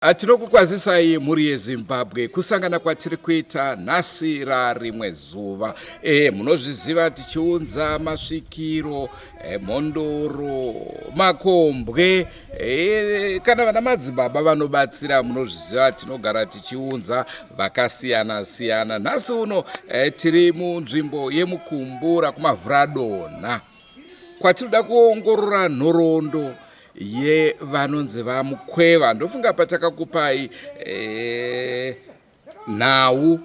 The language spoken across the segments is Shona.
Tinokukwazisai mhuri yeZimbabwe kusangana kwatiri kuita nhasi rarimwe zuva. E, munozviziva tichiunza masvikiro, e, mhondoro, makombwe e, kana vana madzibaba vanobatsira munozviziva tinogara tichiunza vakasiyana siyana. Nhasi uno e, tiri munzvimbo yeMukumbura kuMavhuradonha kwatinoda kuongorora nhoroondo yevanonzi vamukweva ndofunga patakakupai e, nhau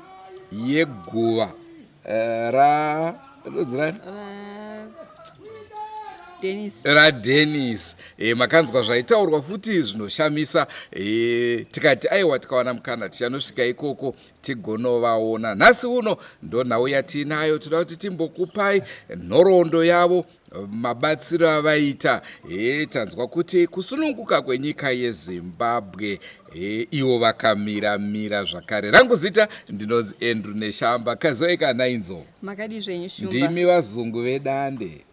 yeguva e, ra rinonzi Dennis. radenis e, makanzwa zvaitaurwa futi zvinoshamisa e, tikati aiwa tikawana mukana tichanosvika ikoko tigonovaona nhasi uno ndonhau yatiinayo toda kuti timbokupai nhoroondo yavo mabatsiro avaita e, tanzwa kuti kusununguka kwenyika yezimbabwe e, ivo vakamira mira zvakare rangu zita ndinonzi andrew neshamba kazoi kana inzo Makadii zvenyu Shumba? Ndimi vazungu vedande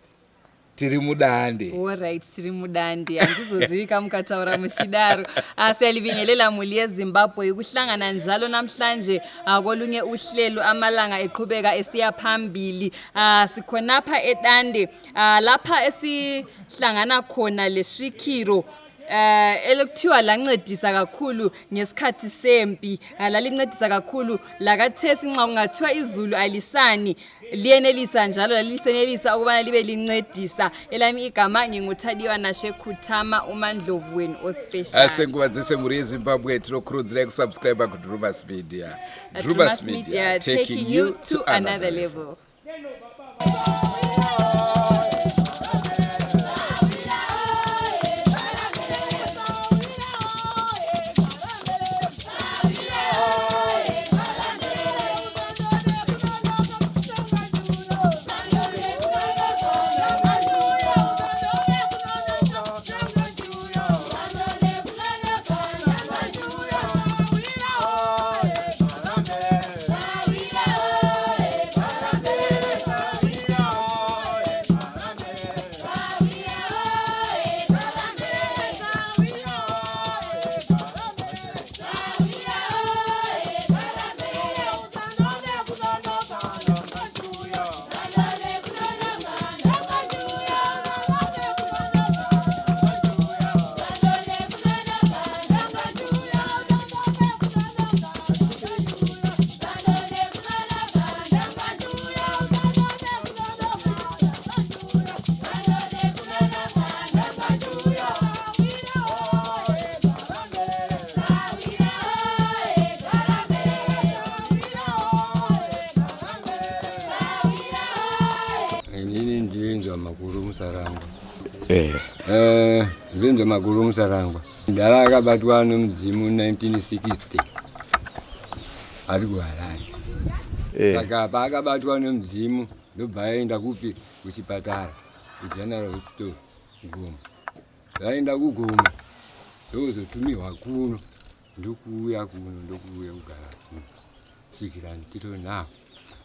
tiri mudande. Alright, tiri mudande handizozivika mukataura muchidaro. Ah, siyalibingelela muli yeZimbabwe ukuhlangana njalo namhlanje ah, kolunye uhlelo amalanga eqhubeka esiya phambili. Ah, sikhonapha eDande ah, lapha esihlangana khona lesvikiro eh elokuthiwa lancedisa kakhulu ngesikhathi sempi ah, lalincedisa kakhulu lakathesi nxa kungathiwa izulu alisani liyenelisa njalo lalisenelisa ukubana libe lincedisa elami igama nginguthadiwa nashe khuthama umandlovu wenu ospecial Asenguva dzese mhuri yeZimbabwe tinokurudzirai kusubscribe kuDrumas Media. Drumas Media taking you to another level. Inini ndinzwa makuru musarangwa. Eh. Eh, ndinzwa makuru musarangwa. Ndara akabatwa nomudzimu 1960 ari kuHarare. Eh. Saka paakabatwa nomudzimu ndobva aenda kupi kuchipatara kuGeneral Hospital kuGomo. Vaenda kuGomo ndokuzotumirwa kuno ndokuuya kuno ndokuuya kugara kuno kusvikira ndiro now.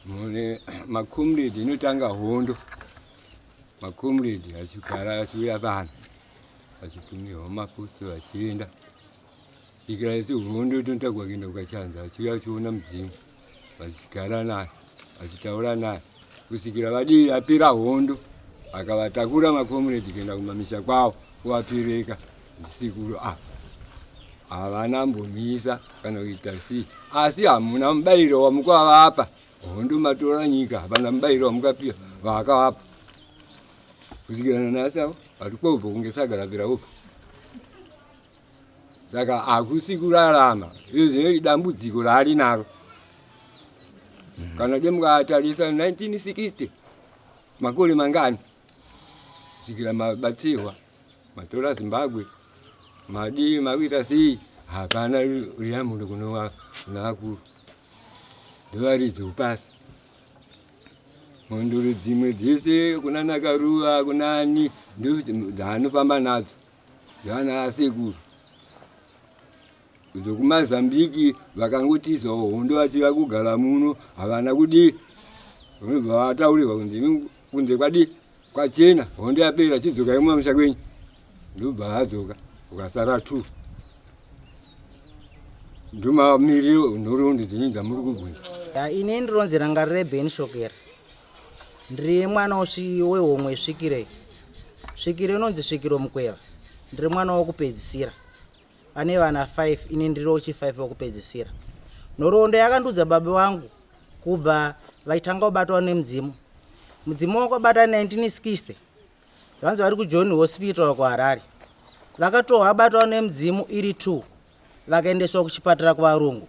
Mune macomrade inotanga hondo macomrade achigara achiuya pano achitumirwa maposto achienda kusvikira isi hondo tonotagwa kuenda kukachanza achiuya achiona mudzimu vachigara naye vachitaura naye kusvikira vadii yapera hondo akavatakura macomrade kuenda kumamisha kwavo kuvapereka ndisekuru apa havana mbomisa kana kuita sei asi hamuna mubayiro wamukavapa hondo matora nyika hapana mubayiro wamukapiwa vaakavapa kusvikira nanhasi avo vari kwobvo kunge saga rapera upfu saka hakusi kurarama izvo dambudziko raari naro kana de mukatarisa 1960 makore mangani kusvikira mabatsirwa matora Zimbabwe madii makuita sei hapana riyamuro kuna vakuru ndovaridzi upasi mhondoro dzimwe dzese kuna nakaruva kunani dzaanofamba nadzo dzaana asekuru dzokumazambiki vakangotizawo hondo vachiva kugara muno havana kudii vanobva vataurirwa kunzi imi kunze kwadii kwachena hondo yapera chidzokai mumamusha kwenyu ndobva vadzoka ukasara two Ndomamiriro nhoroondo dzenyu dzamuri kubvunza. Ini ndironzi Rangarire Ben Shokera. Ndiri mwana wehomwe Svikire. Svikiro inonzi Svikiro Mukweva. Ndiri mwana wokupedzisira. Ane vana 5, ini ndiri wechi 5 wokupedzisira. Nhoroondo yakandiudza baba vangu kubva vachitanga kubatwa nemudzimu. Mudzimu wakabata 1960. Vanzi vari kuJohn Hospital kuHarare. Vakatohwa vabatwa nemudzimu iri 2. Vakaendeswa kuchipatara kuvarungu.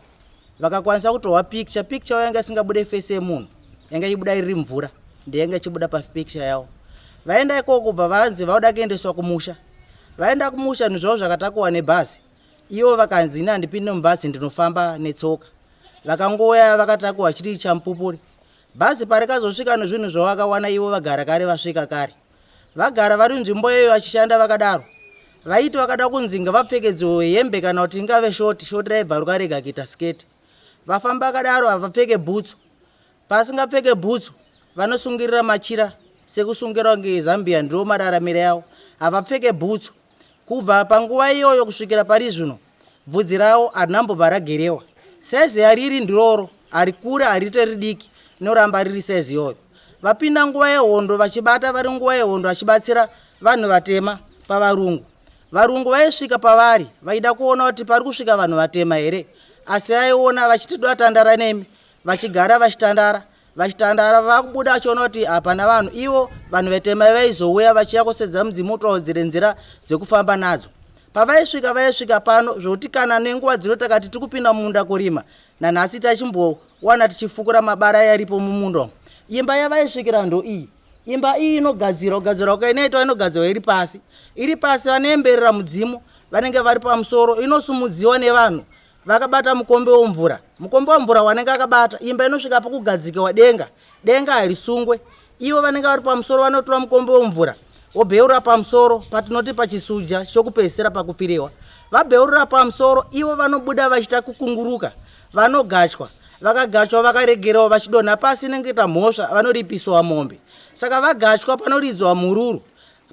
Vakakwanisa kutohwa picture. Picture yanga isingabude face yemunhu. Yanga ichibuda iri mvura. Ndiyo yanga ichibuda papicture yavo. Vaenda ikoko kubva vanzi vauda kuendeswa kumusha. Vaenda kumusha zvinhu zvavo zvakatakuwa nebhazi. Ivo vakanzi ini handipinde mubhazi ndinofamba netsoka. Vakangouya vakatakuwa chiri chamupupuri. Bhazi parikazosvika nezvinhu zvavo vakawana ivo vagara kare vasvika kare. Vagara vari nzvimbo iyoyo vachishanda vakadaro. Vaiti vakada kunzi ngavapfekedzwe hembe kana kuti ingave shoti, shoti raibvaruka rega kuita siketi. Vafamba vakadaro havapfeke bhutsu. Pasingapfeke bhutsu vanosungirira machira sekusungira kunge Zambia ndiwo mararamire avo. Havapfeke bhutsu. Kubva panguva iyoyo kusvikira pari zvino, bvudzi ravo harina kumbobva ragerewa. Saizi yariri ndiroro, harikure hariite ridiki, rinoramba riri saizi iyoyo. Vapinda nguva yehondo vachibata vari nguva yehondo vachibatsira vanhu vatema pavarungu. Varungu vaisvika pavari vaida kuona kuti pari kusvika vanhu vatema here, asi vaiona vachiti toda nemi vachigara vachitandara vachitandara vakubuda vachiona kuti hapana vanhu ivo vanhu vetema vaizouya vachiya kusedza mudzimu kutaudzire nzira dzekufamba nadzo pavaisvika vaisvika pano zvokuti kana nenguva dzino takati tiri kupinda mumunda kurima nanhasi tachimbowana tichifukura mabara yaripo mumunda umu imba yavaisvikira ndo iyi imba iyi inogadzirwa kugadzirwa kwainoitwa inogadzirwa iri pasi iri pasi vanoemberera mudzimu vanenge vari pamusoro inosumudziwa nevanhu Vakabata mukombe womvura. Mukombe wemvura wanenge akabata, imba inosvika pokugadzikwa denga. Denga harisungwe. Ivo vanenge vari pamusoro vanotora mukombe wemvura vobheurura pamusoro patinoti pachisuja chokupedzisira pakupiriwa. Vabheurura pamusoro, ivo vanobuda vachiita kukunguruka. Vanogachwa. Vakagachwa vakaregerewa vachidonha pasi inenge ita mhosva vanoripiswa mombe. Saka vagachwa panoridzwa mhururu.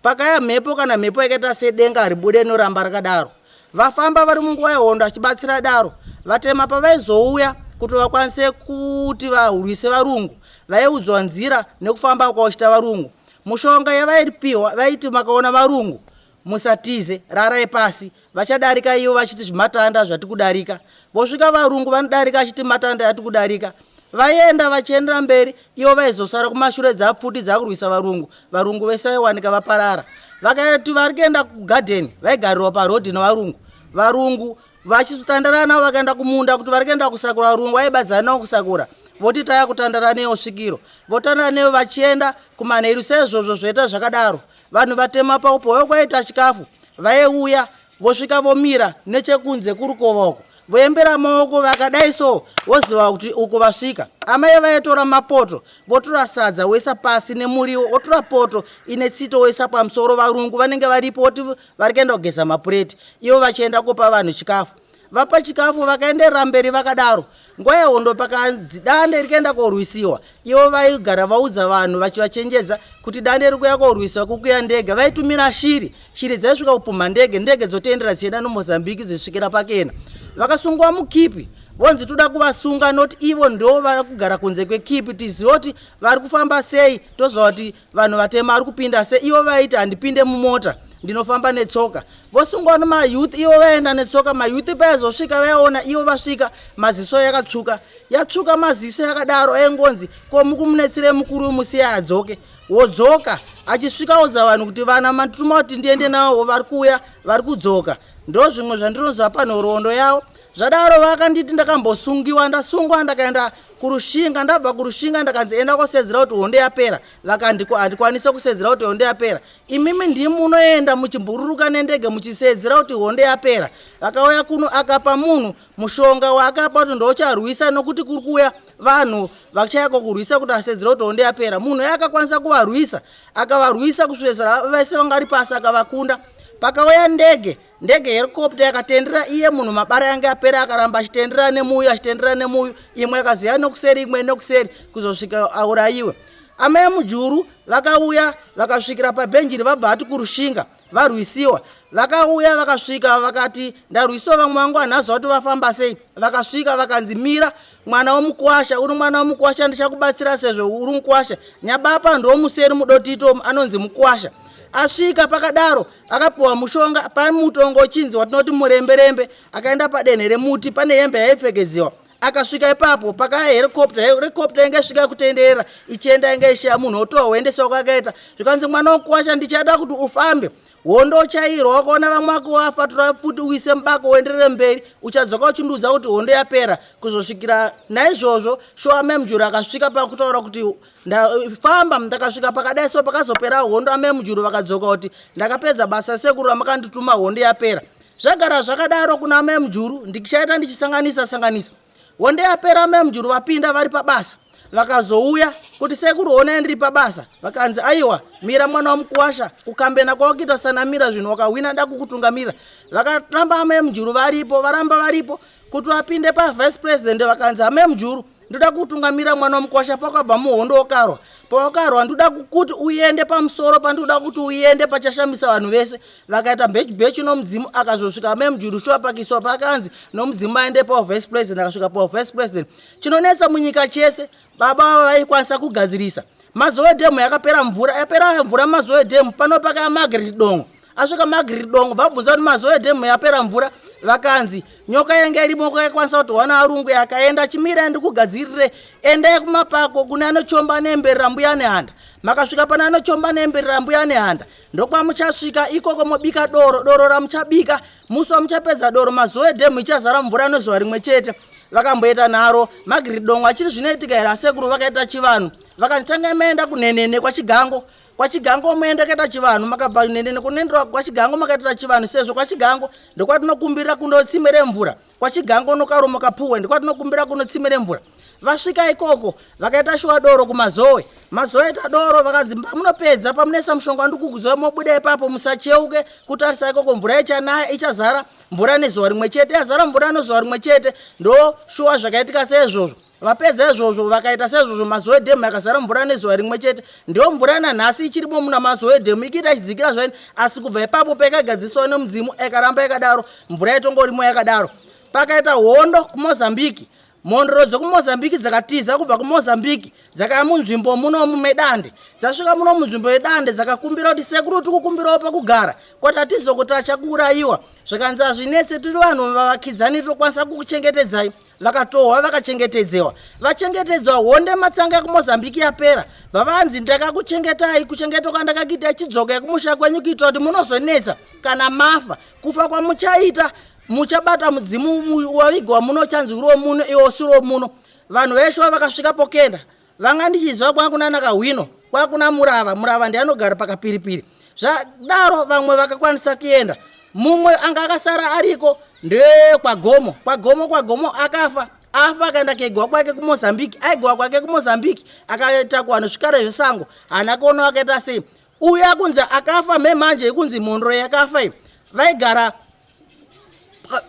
Pakaya mhepo kana mhepo yakaita sedenga haribude rinoramba rakadaro. Vafamba vari munguva yehondo achibatsira daro. Vatema pavaizouya kuti vakwanise kuti varwise varungu, vaiudzwa nzira nekufamba kwauchita varungu. Mushonga yavaipiwa vaiti makaona varungu musatize, rarai pasi. Vachadarika ivo vachiti zvimatanda zvatikudarika. Vosvika varungu vanodarika achiti matanda atikudarika. Vaienda vachiendera mberi ivo vaizosara kumashure dzapfuti dzakurwisa varungu. Varungu vese vaiwanika vaparara. Vakati vari kuenda kugadheni vaigarirwa parodhi nevarungu. Varungu vachitandara navo vakaenda kumunda kuti vari kuenda kusakura varungu vaibadzana navo kusakura. Voti taya kutandara neyo svikiro. Votandara neyo vachienda kumanheru saizvozvo zvoita zvakadaro. Vanhu vatema paupo kwaita chikafu vaiuya vosvika vomira nechekunze kurukova uko voembera maoko vakadai so voziva kuti uko vasvika. Amai vaitora mapoto votora sadza voisa pasi nemuriwo votora poto ine tsito voisa pamusoro varungu vanenge varipo voti vari kuenda kugeza mapureti ivo vachienda kopa vanhu chikafu. Vapa chikafu vakaenderera mberi vakadaro. Nguva yehondo pakanzi dande rikaenda korwisiwa ivo vaigara vaudza vanhu vachivachenjedza kuti dande riri kuuya korwisiwa kukuya ndege. Vaitumira shiri, shiri dzaisvika kupumha ndege, ndege dzotoendera dzichienda noMozambique dzisvikira pakena. Vakasungwa mukipi vonzi toda kuvasunga noti ivo ndo vari kugara kunze kwekipi tizive kuti vari kufamba sei toziva kuti vanhu vatema vari kupinda sei. Ivo vaiti handipinde mumota ndinofamba netsoka. Vosungwa nemayouth ivo vaenda netsoka. Mayouth paizosvika vaiona ivo vasvika maziso yakatsvuka yatsvuka maziso yakadaro aingonzi ko mukumunetsire mukuru musiye adzoke wodzoka achisvika udza vanhu kuti vana mandituma kuti ndiende navo vari kuuya vari kudzoka ndo zvimwe zvandinoziva panhoroondo yavo zvadaro vakanditi ndakambosungiwa ndasungwa ndakaenda kurushinga ndabva kurushinga ndakanzi enda kosedzera kuti hondo yapera vakandi handikwanise kusedzera kuti hondo yapera imimi ndimi munoenda muchimbururuka nendege muchisedzera kuti hondo yapera vakauya kuno akapa munhu mushonga waakapa kuti ndocharwisa nokuti kuri kuuya vanhu vachayako kurwisa kuti asedzera kuti hondo yapera munhu akakwanisa kuvarwisa akavarwisa kusvesera vese vanga vari pasi akavakunda pakauya ndege ndege helicopter yakatendera iye munhu mabara yange yapera akaramba achitendera nemuyu achitendera nemuyu imwe yakaziya nokuseri imwe nokuseri kuzosvika aurayiwe amai mujuru vakauya vakasvikira pabhenjiri vabva vati kurushinga varwisiwa. Vakauya vakasvika vakati ndarwisawo vamwe vangu hanhaziva kuti vafamba sei. Vakasvika vakanzi mira mwana wemukwasha, uri mwana wemukwasha ndichakubatsira sezvo uri mukwasha. Nyabapa ndomuseri mudotito anonzi mukwasha. Asvika pakadaro akapiwa mushonga pamutongo uchinzi watinoti muremberembe akaenda padenhe remuti pane hembe yaipfekedziwa akasvika ipapo pakaya helicopter helicopter inge isvika kutenderera ichienda inge ishiya munhu otowa woendesa kwakaita zvikanzi mwana wokuwasha ndichada kuti ufambe hondo uchairwa wakaona vamwe vako wafa tora pfuti uise mubako uenderere mberi uchadzoka uchindiudza kuti hondo yapera kuzosvikira naizvozvo shuwa memujuru akasvika pakutaura kuti ndafamba ndakasvika pakadai so pakazopera hondo amemujuru vakadzoka kuti ndakapedza basa sekuru ramakandituma hondo yapera Zvagara zvakadaro kuna amai Mujuru ndichaita ndichisanganisa sanganisa. Honde yapera amai Mujuru vapinda vari pabasa. Vakazouya kuti sekuru honai ndiri pabasa. Vakanzi aiwa mira mwana wamukuwasha kukambena kwawakuita sanamira zvinhu wakahwina ndakukutungamira. Vakaramba amai Mujuru varipo varamba varipo kuti vapinde pavice president vakanzi amai Mujuru ndoda kutungamira mwana wamukwasha pakabva muhondo wakarwa pawakarwa ndoda kuti uende pamusoro pandinoda kuti uende pachashamisa vanhu vese vakaita bhechi bhechi nomudzimu akazosvika amai mujuru shuwa pakiswa pakanzi nomudzimu aende pavice president akasvika pavice president chinonetsa munyika chese baba vava vaikwanisa kugadzirisa mazowe dhemu yakapera mvura yapera mvura mazowe dhemu pano pakaya margaret dongo asvika Margaret Dongo vabvunza kuti mazuva edhemu yapera mvura vakanzi nyoka yanga irimo yakwanisa kuti wana arungu yakaenda chimirai ndikugadzirire endai kumapako kune anochomba nemberera mbuya nehanda makasvika pane anochomba nemberera mbuya nehanda ndokwamuchasvika ikoko mobika doro doro ramuchabika musi wamuchapedza doro mazuva edhemu ichazara mvura nezuva rimwe chete vakamboita nharo Margaret Dongo achiri zvinoitika here asekuru vakaita chivanhu vakatanga maenda kunhenene kwachigango kwachigango muende kaita chivanhu makabva nendene kunendera kwachigango makaitira chivanhu sezvo kwachigango ndokwatinokumbirira kunotsime remvura kwachigango nokaromo kapuwe ndokwatinokumbira kunotsime remvura vasvika ikoko vakaita shuwa doro kumazowe mazowe aita doro vakanzi pamunopedza pamunoisa mushonga wandikukuzowa mobuda ipapo musacheuke kutarisa ikoko mvura ichanaya ichazara mvura nezuva rimwe chete yazara mvura nezuva rimwe chete ndo shuwa zvakaitika seizvozvo vapedza izvozvo vakaita seizvozvo mazuva edhemu yakazara mvura nezuva rimwe chete ndo mvura nanhasi ichirimo muna mazuva edhemu ikiita ichidzikira zvaini asi kubva ipapo paikagadziswa nemudzimu ikaramba yakadaro mvura itongorimo yakadaro pakaita hondo kumozambiki Mhondoro dzokuMozambique dzakatiza kubva kuMozambique dzakauya munzvimbo muno medande. Dzasvika muno munzvimbo yedande dzakakumbira kuti sekuru tikukumbirawo pekugara kwati hatizo kuti achakuurayiwa. Zvikanzi hazvinetse tiri vanhu vavakidzani tokwanisa kukuchengetedzai. Vakatohwa vakachengetedzewa. Vachengetedzwa honde matsanga yekuMozambique yapera. Vavanzi ndakakuchengetai kuchengetwa kwandakakuitai chidzokai kumusha kwenyu kuitira kuti munozonetsa kana mafa. Kufa kwamuchaita muchabata mudzimu wavigwa muno chanzi uriwo muno iwo usiriwo muno vanhu veshe vakasvika pokenda vanga ndichiziva kwanga kuna nakahwino kwanga kuna murava murava ndiye anogara pakapiripiri zvadaro vamwe vakakwanisa kuenda mumwe anga akasara ariko ndekwagomo kwagomo kwagomo akafa afa akaenda kegwa kwake kumozambique aigwa kwake kumozambique akaita kuvanhu zvikara zvesango haana kuona akaita sei uyo akunzi akafa memanje ikunzi mhondoro yakafa iyi vaigara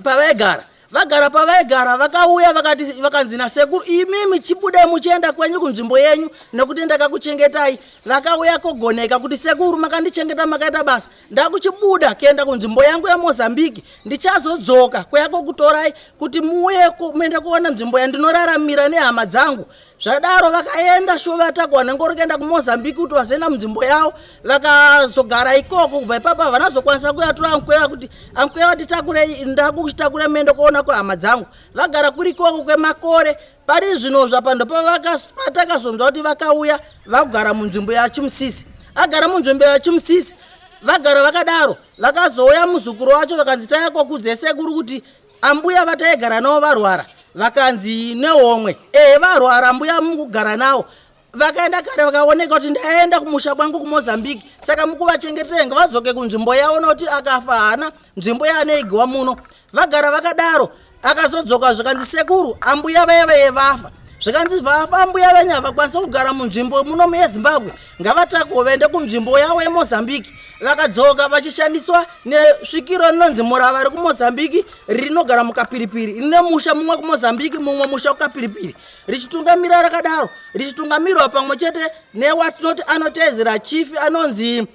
pavaigara vagara pavaigara vakauya vakati vakanzi nasekuru imimi chibudai muchienda kwenyu kunzvimbo yenyu nekuti ndakakuchengetai vakauya kogoneka kuti sekuru makandichengeta makaita basa ndakuchibuda kuenda kunzvimbo yangu yemozambique ndichazodzoka kuya kokutorai kuti muuye muende kuona nzvimbo yandinoraramira nehama dzangu Zvadaro vakaenda shuwa vatakwa nengoro kuenda kuMozambique kuti vazoenda munzvimbo yavo vakazogara ikoko kubva ipapo havana kuzokwanisa kuyatora ankweva kuti ankweva titakure ndakuchitakura muende kuona kuhama dzangu vagara kuri ikoko kwemakore pari zvino zvapa ndopatakazonzwa kuti vakauya vakugara munzvimbo yachimusisi agara munzvimbo yachimusisi vagara vakadaro vakazouya muzukuru wacho vakanzi tayakokudze sekuru kuti Ambuya vataigara navo varwara vakanzi nehomwe ehe varwara mbuya mukugara nawo vakaenda kare vakaoneka kuti ndaenda kumusha kwangu kumozambique saka mukuvachengetera ngavadzoke kunzvimbo yavo nokuti akafa haana nzvimbo yaanoigiwa muno vagara vakadaro akazodzoka zvikanzi sekuru ambuya vaya vaye vafa zvikanzi vafa ambuya venyu havakwanisa kugara munzvimbo muno muyezimbabwe ngavatakwe vaende kunzvimbo yavo yemozambique vakadzoka vachishandiswa nesvikiro rinonzi murava rekumozambique rinogara mukapiripiri rine musha mumwe kumozambique mumwe musha kukapiripiri richitungamira rakadaro richitungamirwa pamwe chete newatinoti anoteedzera chifi anonzi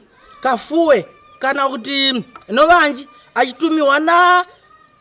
kafuwe kana kuti novanji achitumiwa na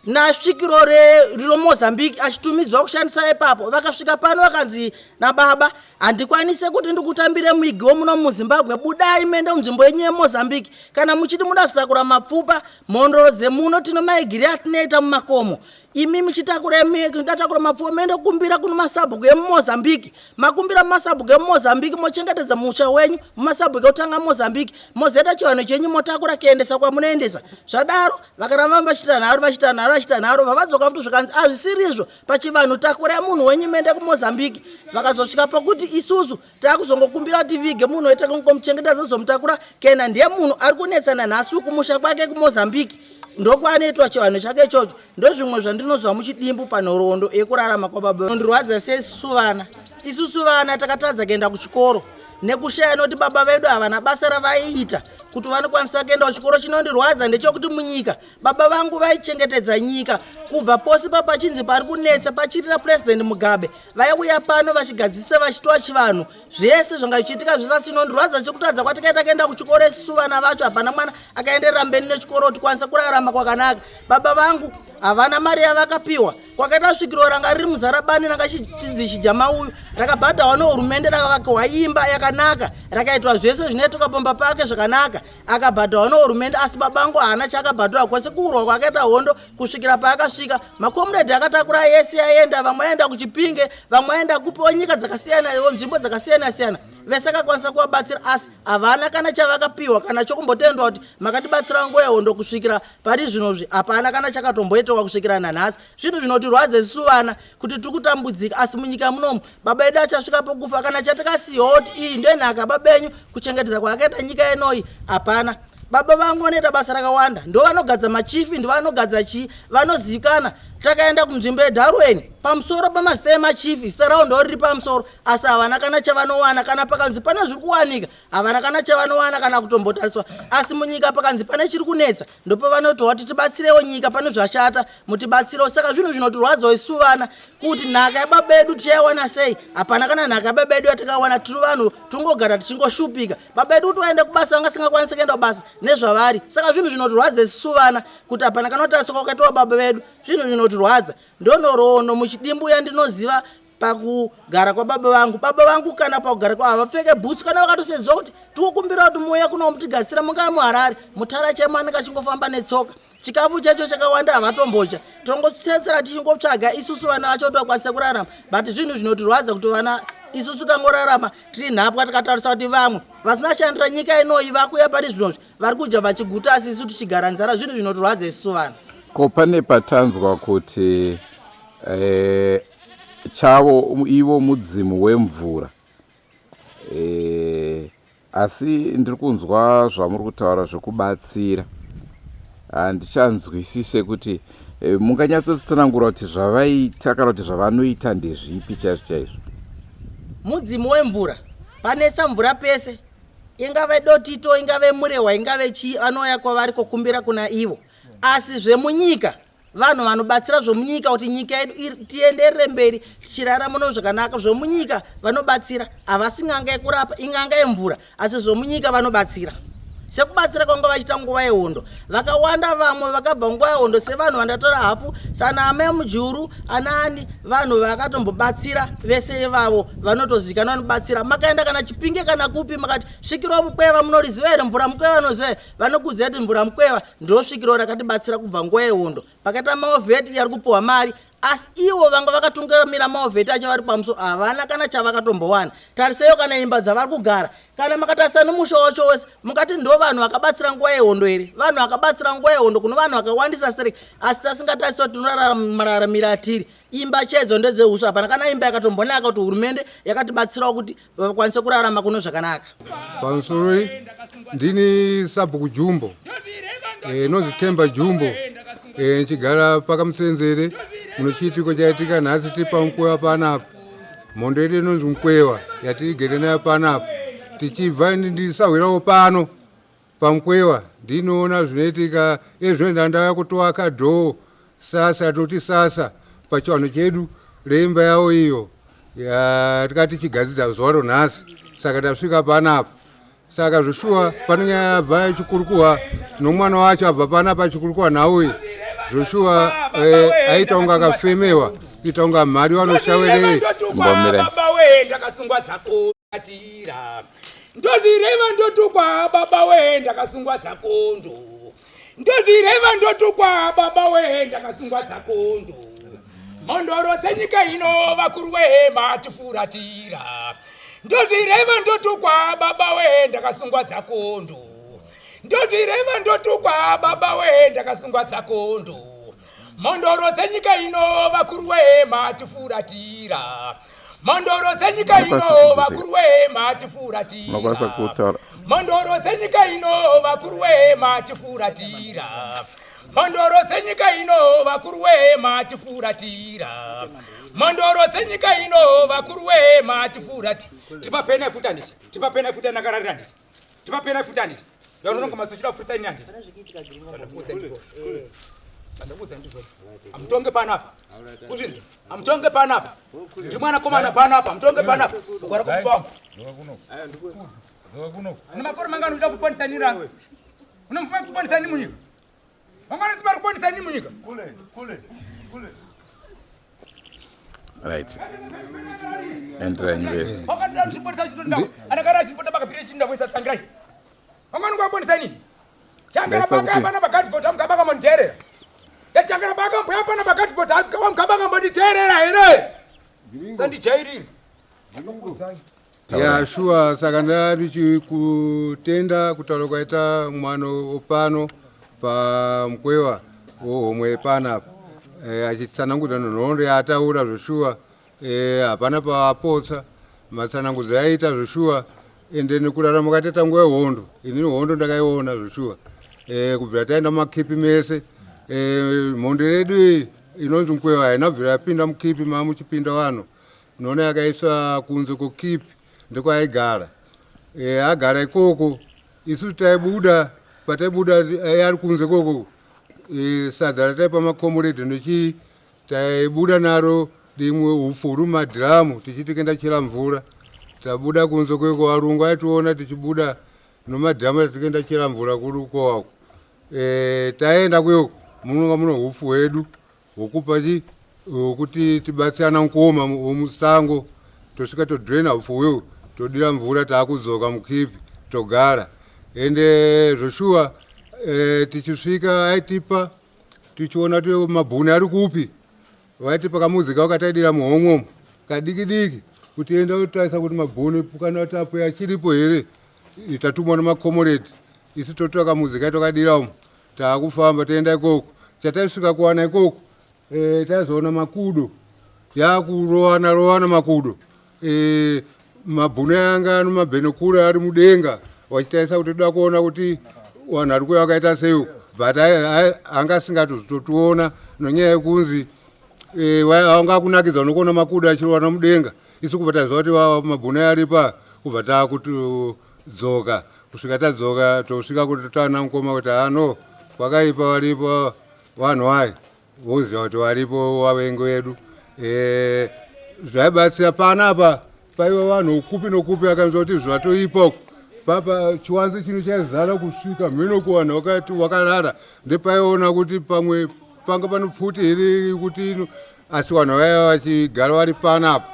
nasvikiro reMozambique achitumidzwa kushandisa ipapo. Vakasvika pano vakanzi nababa, handikwanise kuti ndikutambire muigi womuno muZimbabwe, budai muende munzvimbo yenyu yeMozambique. Kana muchiti muda kuzotakura mapfupa, mhondoro dzemuno tino maigiri atinoita mumakomo, imi muchitakura ndatakura mapfupa, muende kukumbira kuno masabhuku emuMozambique. Makumbira mumasabhuku emuMozambique, mochengetedza musha wenyu mumasabhuku ekutanga Mozambique, mozoita chivanhu chenyu, motakura kuendesa kwamunoendesa. Zvadaro vakaramba vachiita nharo, vachiita nharo, vachiita nharo, vavadzoka futi, zvikanzi hazvisirizvo, pachivanhu takurai munhu wenyu muende kuMozambique. Vakazosvika pokuti isusu taakuzongokumbira kuti vige munhu wedu, takangomuchengetedza, zomutakura kena ndiye munhu ari kunetsana nhasi kumusha kwake kuMozambique, ndokwaanoitwa chivanhu chake ichocho. Ndozvimwe zvandinozwa muchidimbu panhoroondo yekurarama kwababa. Ndirwadza seisusu vana, isusu vana takatadza kuenda kuchikoro nekushaya noti baba vedu havana basa ravaiita kuti vanokwanisa kuenda kuchikoro. Chinondirwadza ndechekuti munyika baba vangu vaichengetedza nyika kubva pose papachinzi pari kunetsa, pachirira President Mugabe, vaiuya pano vachigadzisa, vachitoa chivanhu zvese zvanga zvichiitika zvese. Chinondirwadza chekutadza kwatikaita kuenda kuchikoro isusu vana vacho, hapana mwana akaenderera mberi nechikoro kuti tikwanise kurarama kwakanaka. Baba vangu havana mari yavakapiwa. Kwakaita svikiro ranga riri Muzarabani, ranga chichinzi chijama uyu, rakabhadharwa nehurumende, rakavakirwa imba yakanaka, rakaitwa zvese zvinoitwa pamba pake zvakanaka, akabhadharwa nehurumende. Asi baba vangu haana chaakabhadharwa kwese kurwa kwakaita hondo kusvikira paakasvika. Makomredi akatakura yese aenda, vamwe aenda kuChipinge, vamwe aenda kupiwa nyika dzakasiyana, nzvimbo dzakasiyana siyana, vese akakwanisa kuvabatsira, asi havana kana chavakapiwa kana chokumbotendwa kuti makatibatsira nguva yehondo. Kusvikira pari zvinozvi hapana kana chakatomboitwa kusvikira nanhasi. Zvinhu zvinotirwadza isusu vana kuti tiri kutambudzika, asi munyika munomu baba edu achasvika pokufa, kana chatakasiyawo kuti iyi ndenhaka baba enyu kuchengetedza kwaakaita nyika inoyi, hapana. Baba vangu vanoita basa rakawanda, ndo vanogadza machifi, ndo vanogadza chii, vanozivikana. Takaenda kunzvimbo yeDarwen, pamusoro pamazita emachifi zita ravo ndo riri pamusoro, asi havana kana chavanowana. Kana pakanzi pane zviri kuwanika, havana kana chavanowana kana kutombotariswa. Asi munyika pakanzi pane chiri kunetsa, ndopavanotova kuti tibatsirewo nyika, pane zvashata, mutibatsirewo. Saka zvinhu zvinotirwadzawo isu vana kuti nhaka yababa edu tichaiwana sei? Hapana kana nhaka yababa edu yatakawana. Tiri vanhu tongogara tichingoshupika. Baba edu kuti vaende kubasa, vanga singakwanisi kuenda kubasa nezvavari. Saka zvinhu zvinotirwadza isusu vana kuti hapana kana kutariswa kwakaitwa baba vedu. Zvinhu zvinotirwadza. Ndonhoroondo muchidimbu yandinoziva pakugara kwababa vangu. Baba vangu kana pakugara kwavo havapfeke bhutsu. Kana vakatosedzwa kuti tikukumbira kuti muuya kuno mutigadzisira, mungava muHarare, mutara chaimo, anenge achingofamba netsoka. Chikafu chacho chakawanda havatombodya. Tongotsetsera tichingotsvaga isusu vana vacho kuti vakwanise kurarama. But zvinhu zvinotirwadza kuti vana isusu tangorarama tiri nhapwa, tikatarisa kuti vamwe vasina shandira nyika inoyi vakuya pari zvinozvi vari kudya vachiguta, asi isu tichigara nzara. Zvinhu zvinotirwadza isusu vana. Ko pane patanzwa kuti chavo ivo mudzimu wemvura, asi ndiri kunzwa zvamuri kutaura zvekubatsira, handichanzwisise kuti munganyatsotsanangura kuti zvavaita kana kuti zvavanoita ndezvipi chaizvo chaizvo? Mudzimu wemvura, panetsa mvura pese, ingave Dotito, ingave Murehwa, ingave chii, vanouya kwavari kukumbira kuna ivo. Asi zvemunyika, vanhu vanobatsira zvomunyika kuti nyika yedu tienderere mberi tichirarama muno zvakanaka. Zvomunyika vanobatsira, havasi n'anga yekurapa, ing'anga yemvura, asi zvomunyika vanobatsira sekubatsira kwanga vachiita nguva yehondo. Vakawanda vamwe vakabva nguva yehondo, sevanhu vandataura hafu sana amai Mujuru, anaani, vanhu vakatombobatsira vese ivavo vanotozikanwa vanobatsira. Makaenda kana Chipinge kana kupi, makati svikiro Mukweva munoriziva here, mvura Mukweva vanoziva here, vanokuudza kuti mvura Mukweva ndo svikiro rakatibatsira kubva nguva yehondo. Pakaita mawar vet yari kupiwa mari, asi ivo vanga vakatungamira mawar vet acho vari pamusoro havana kana chavakatombowana. Tarisaiwo kana imba dzavari kugara, kana makatarisa nomusha wacho wose, mungati ndo vanhu vakabatsira nguva yehondo here? Vanhu vakabatsira nguva yehondo kuno vanhu vakawandisa sereki, asi tasingatarisa kuti tinorarama atiri imba chaidzo ndedzeuswa, hapana kana imba yakatombonaka kuti hurumende yakatibatsirawo kuti vakwanise kurarama kuno zvakanaka. Pamusoroi, ndini sabhuku Jumbo, inonzi Themba Jumbo, ndichigara pakaMutsenzere. Muno chiitiko chaitika nhasi tiri paMukwewa panapa, mhondo yedu inonzi Mukwewa yatirigere nayo panapa. Tichibva ndisahwirawo pano paMukwewa, ndinoona zvinoitika ezvino. Ndauya kutoaka dhoo sasa, tinoti sasa pachivanhu chedu reimba yavo iyo yatikati tichigadzidza zuva ronhasi. Saka tasvika panapa. Saka zvoshuwa pane nyaya yabva chikurukuwa nomwana wacho abva panapa chikurukuwa nhauyi zvoshuwa eh, aita kunge akafemewa kuita kunge mhari vanoshawerei. Mbomira. Baba we ndakasungwa dzako atira ndozvireva ndotukwa baba we ndakasungwa dzakondo ndozvireva ndotukwa baba we ndakasungwa dzakondo mhondoro dzenyika ino vakuru we matifuratira ndozvireva ndotukwa baba we ndakasungwa dzakondo ndozvireva ndotukwa baba we ndakasungwa dzakondo mhondoro dzenyika ino vakuru we matifuratira mhondoro dzenyika ino vakuru we matifuratira Unokwanisa kutaura. Mhondoro dzenyika ino vakuru we matifuratira mhondoro dzenyika ino vakuru we matifuratira mhondoro dzenyika ino vakuru we matifuratira tipapena futi handiti tipapena futi anakararira handiti tipapena futi handiti yaunononga masochida futi saini handiti Ndakuudza ndizvo. Ndakuudza ndizvo. Amutonge panapa. Uzvinzwa? Amutonge panapa. Ndi mwanakomana panapa. Amutonge panapa. Ugara kupa. Une makore mangani uchida kuponesa nini ranga? Une mfuma kuponesa nini munyika? Mangwana simba kuponesa nini munyika? Right, enderai mberi. Wakati ndiponesa chitonda. Anakara chipota bakapire chinda kuisa tsangirai. Mangwana kuponesa nini? Changara Ndaisa baka kuti- pana pakati pota mukabaka monditerera. Yachangara baka mbuya pana pakati pota mukabaka monditerera here? Sandijairira. Ya shuwa saka ndarichikutenda kutaura kwaita mwana opano pamukwewa wohomwe panapa e, achitsanangudza nhoroondo yaataura zveshuwa e, hapana paapotsa matsanangudzo yaita zveshuwa ende nekurarama kwataita nguva yehondo inini hondo ndakaiona zveshuwa e, kubvira taenda mumakipi mese e, mhondo yedu iyi inonzi mukwewa haina bvira yapinda mukipi mamuchipinda vanhu unoona yakaiswa kunze kukipi ndekwaigara e, agara ikoko isu taibuda pataibuda ari kunze koko e, sadza rataipa makomuredhi nechii taibuda naro rimwe upfu mumadhiramu tichiti kuenda chera mvura tabuda kunze kweko varungu aitiona tichibuda nomadhiramu tikuenda chera mvura kurukowako e, taenda kweko munonga muno upfu hwedu hwokupa chi hwokuti tibatsirana ngoma womusango tosvika todhirena upfu hwehu todira mvura taakudzoka mukipi togara ende zvoshuwa e, tichisvika aitipa tichiona kuti mabhuni ari kupi vaitipa kamuzi kao kataidira muhomwomo kadiki diki kuti enda utarisa kuti mabhuni kana kuti apo achiripo here tatumwa nemakomoredi isu totora kamuzi kai tokadira umo taakufamba toenda ikoko chataisvika kuwana ikoko e, taizoona makudo yakurowana rowana makudo e, mabhunu anga nomabhenokura ari mudenga wachitarisa kuti toda kuona kuti vanhu vari kuuya vakaita sei but anga asingatozototiona nonyaya yekunzi e, anga kunakidza unokuona makudo achirowana mudenga isu kubva taziva kuti mabhunu aripa kubva taakutodzoka kusvika tadzoka tosvika kuti taana mukoma kuti hano kwakaipa varipo vanhu vai voziva kuti varipo vavengi vedu e, zvaibatsira panapa paiva vanhu kupi nokupi akanzwa kuti zvatoipa uku papa chiwanze chino chaizara kusvika mhino kuvanhu vakati wakarara ndepaiona kuti pamwe panga panopfuti here kuti ino asi vanhu vaiva vachigara vari panapa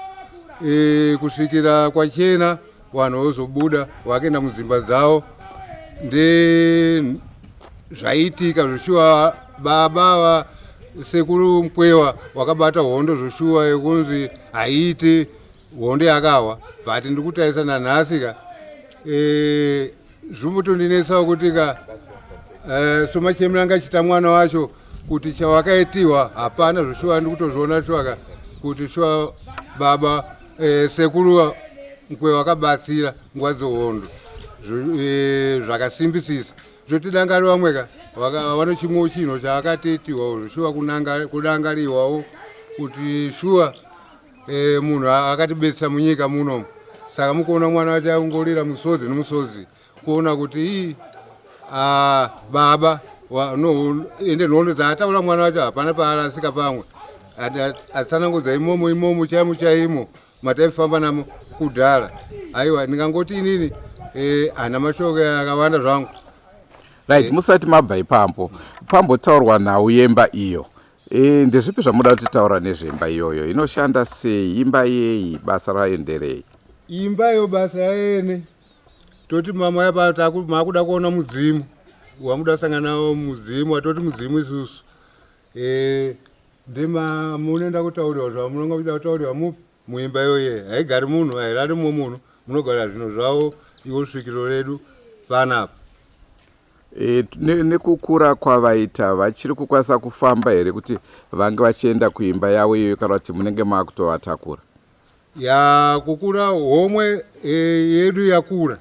e, kusvikira kwachena vanhu vozobuda vakuenda mudzimba dzavo nde zvaiitika zvoshuwa baba va sekuru mukwewa wakabata hondo zvoshuwa yekunzi haiiti hondo yakawa but ndiri kutarisa nanhasi ka e, zvimbotondinetsawo kuti ka e, somachemera angachita mwana wacho kuti chawakaitiwa hapana zvoshuwa ndiri kutozviona shuwa ka kuti shuwa baba e, sekuru mukwewa wakabatsira nguva dzehondo zvakasimbisisa zvoti dangari vamwe ka vano chimwewo chinhu chaakatoitiwawo shuwa kudangariwawo kuti shuwa e, munhu akatibetsa munyika munomu saka mukuona mwana wacho akungorira musodzi nemusodzi kuona kuti ii baba no, ende nhondo dzaataura mwana wacho hapana paarasika pamwe atsanangudza imomo imomo chaimo chaimo mataifamba namo kudhara aiwa ndingangoti inini Eh, hana mashoko akawanda zvangu. Right, musati mabva ipapo pambotaurwa nhau yemba iyo. E, ndezvipi zvamuda kutitaura nezvemba iyoyo? Inoshanda sei? Imba yei? Basa rayo nderei? Imba iyo basa yayene toti mama yapa makuda kuona mudzimu wamuda kusangana nawo mudzimu watoti mudzimu isusu e, ndima munoenda kutaurirwa zvamunonga muchida kutaurirwa mupi muimba iyoye haigari munhu hairari mumwe munhu munogara zvinhu zvavo iwo svikiro redu panapa. E, nekukura kwavaita vachiri kukwanisa kufamba here kuti vange vachienda kuimba yavo iyoyo kana kuti munenge maakutovatakura? Ya kukura homwe e, yedu yakura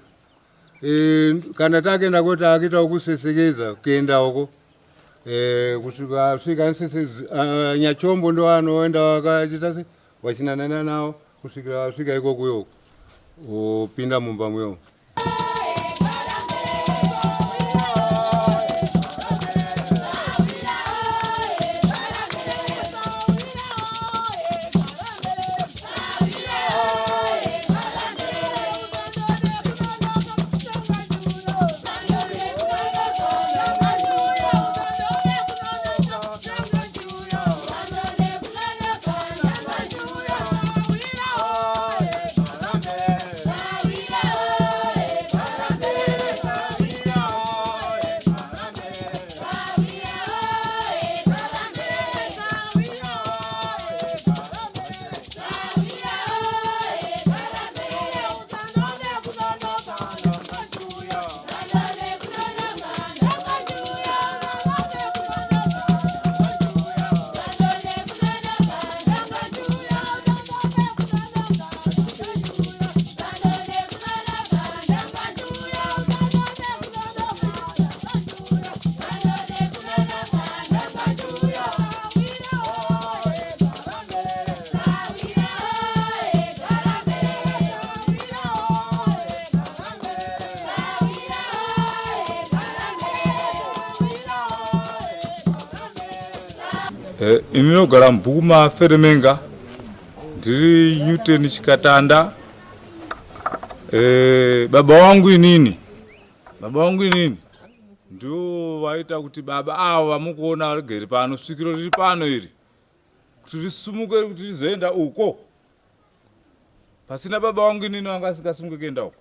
e, kana takuenda ko takuita kusesekedza kuenda uko e, kusvika svika nyachombo ndo anoenda wakachita se wachinanana nawo kusvikira vasvika ikoko uko opinda mumba muyo. Eh, ini ndinogara mubhuku maFeremenga, ndiri Newton Chikatanda. Eh, baba wangu inini, baba wangu inini ndivo vaita kuti baba avo vamukuona varigere pano, svikiro riri pano iri kuti risumuke kuti rizoenda uko. Pasina baba wangu inini vanga asingasimuke kuenda uko.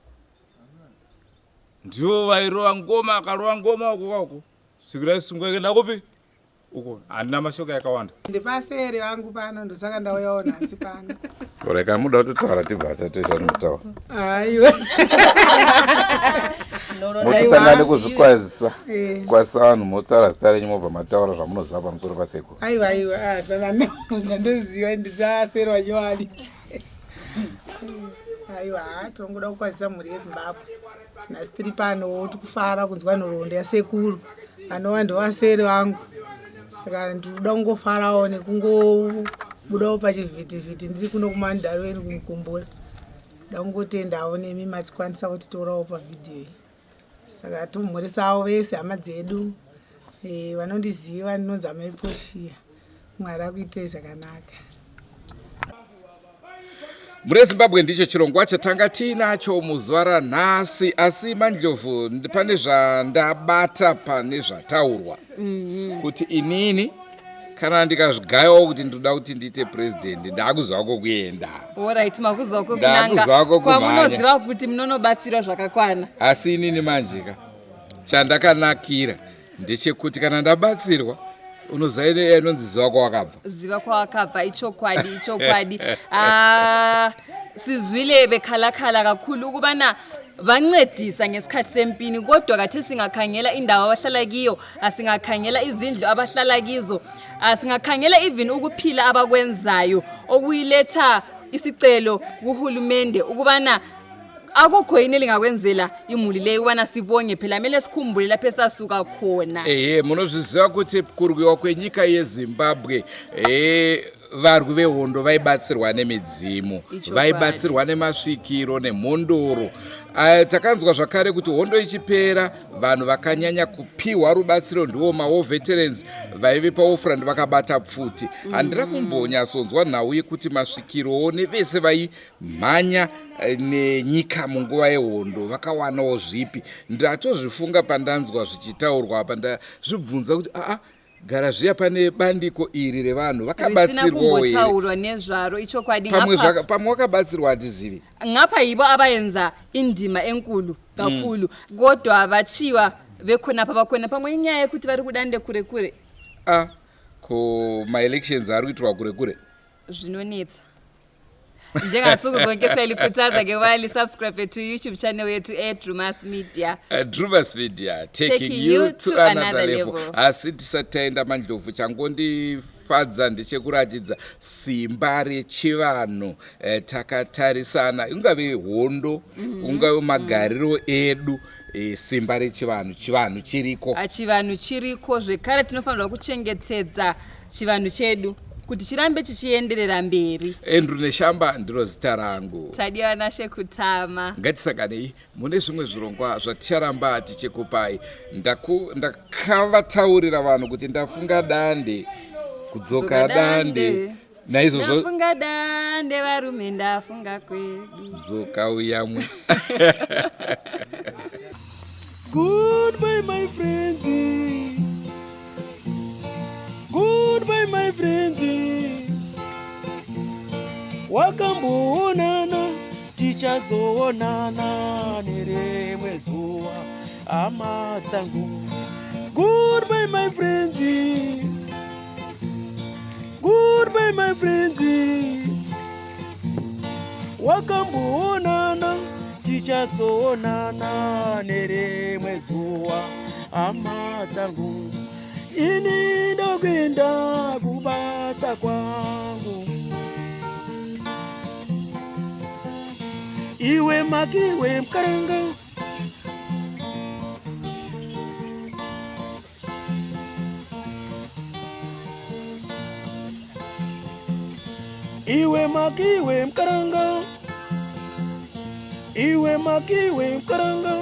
Ndivo vairova ngoma, akarova ngoma uko kwauko, svikiro raisumuka kuenda kupi uko. Handina mashoko yakawanda. Ndipaseri vangu pano, ndosaka ndauyawo nhasi pano. Ora kana muda kutotaura tibva tatoita nekutaura. Aiwa. Mototanga nekuzvikwazisa. Kwazisa vanhu motaura zita renyu mobva mataura zvamunoziva pamusoro pasekuru. Aiwa aiwa, ah, zvana zvandoziva ndipaseri wanyowani. Aiwa, tinongoda kukwazisa mhuri yeZimbabwe. Nhasi tiri pano tikufara kunzwa nhoroondo yasekuru anova ndovaseri vangu. Saka ndinoda kungofarawo nekungobudawo pachivhitivhiti ndiri kuno kuMandarweni kumukumbura. Ndoda kungotendawo nemi matikwanisa kutitorawo pavhidhiyo iyi. Saka tomhoresawo vese hama dzedu eh, vanondiziva ndinonzi amai Portia. Mwari akuitei zvakanaka. Mhuri yeZimbabwe ndicho chirongwa chatanga tiinacho muzuva ranhasi, asi Mandlovu pane zvandabata pane zvataurwa kuti inini kana ndikazvigayawo kuti ndinoda kuti ndiite president ndakuziva kwokuenda. Alright, makuziva kwekunanga Ndakuziva kwokumhanya. kwamunoziva kuti munonobatsirwa zvakakwana. Asi inini manje ka chandakanakira ndechekuti kana ndabatsirwa unoziva inonzi ziva kwawakabva. Ziva kwawakabva, ichokwadi, ichokwadi. Ah, sizwile bekhalakhala kakhulu ukubana bancedisa ngesikhathi sempini, kodwa kathe singakhangela indawo abahlala kiyo, asingakhangela izindlu abahlala kizo, asingakhangela even ukuphila abakwenzayo, okuyiletha isicelo kuhulumende ukubana akukho yini elingakwenzela imuli leyo ukubana sibonge. Phela kumele sikhumbule lapho esasuka khona. Ehe, munozviziva kuti kurwiwa kwenyika yeZimbabwe e, Varwi vehondo vaibatsirwa nemidzimu, Ichokwadi. vaibatsirwa nemasvikiro nemhondoro. Takanzwa zvakare kuti hondo ichipera vanhu vakanyanya kupiwa rubatsiro ndiwo mawar veterans vaive pawofront vakabata pfuti. Handina kumbonyatsonzwa nhau yekuti masvikirowo nevese vaimhanya nenyika munguva yehondo vakawanawo zvipi. Ndatozvifunga pandanzwa zvichitaurwa apa, ndazvibvunza kuti aa gara zviya pane bandiko iri revanhu Risina vakabatsirwawo here? kumbotaurwa nezvaro ichokwadi. Pamwe Ngapha pamwe vakabatsirwa hatizivi. Ngapha yibo abayenza indima enkulu kakhulu, kodwa bachiwa bekhonapha bakhona pamwe inyaya yekuti vari kudande kure kure. A ko maelections ari kuitirwa kure kure. Zvinonetsa. Njengasuku zonke siyalikhuthaza ke ukuba lisubscribe to YouTube channel yethu eDrumas Media. Drumas Media taking, Taking you you to to another another level. level. Asi tisati taenda mandlovu, changondifadza ndechekuratidza simba rechivanhu. Takatarisana ingave hondo, ungave magariro edu, simba rechivanhu, chivanhu chiriko. Chivanhu chiriko zvekare, tinofanirwa kuchengetedza chivanhu chedu kuti chirambe chichienderera mberi. Andrew Neshamba ndiro zita rangu. Tadiwa Nashe Kutama. Ngatisanganei mune zvimwe zvirongwa zvaticharamba tichikupai. Ndakavataurira vanhu kuti ndafunga dande kudzoka Dzoka dande dande. Naizvozvo Ndafunga dande varume, ndafunga kwedu. Dzoka uyamwe. Goodbye, my friends. Goodbye, my friends. Wakamboonana, tichazoonana nerimwe zuva, hama dzangu. Goodbye, my friends. Goodbye, my friends. Wakamboonana, tichazoonana nerimwe zuva, hama dzangu. Ini ndokuenda kubasa kwangu. Iwe makiwe mukaranga. Iwe makiwe mukaranga. Iwe makiwe mukaranga.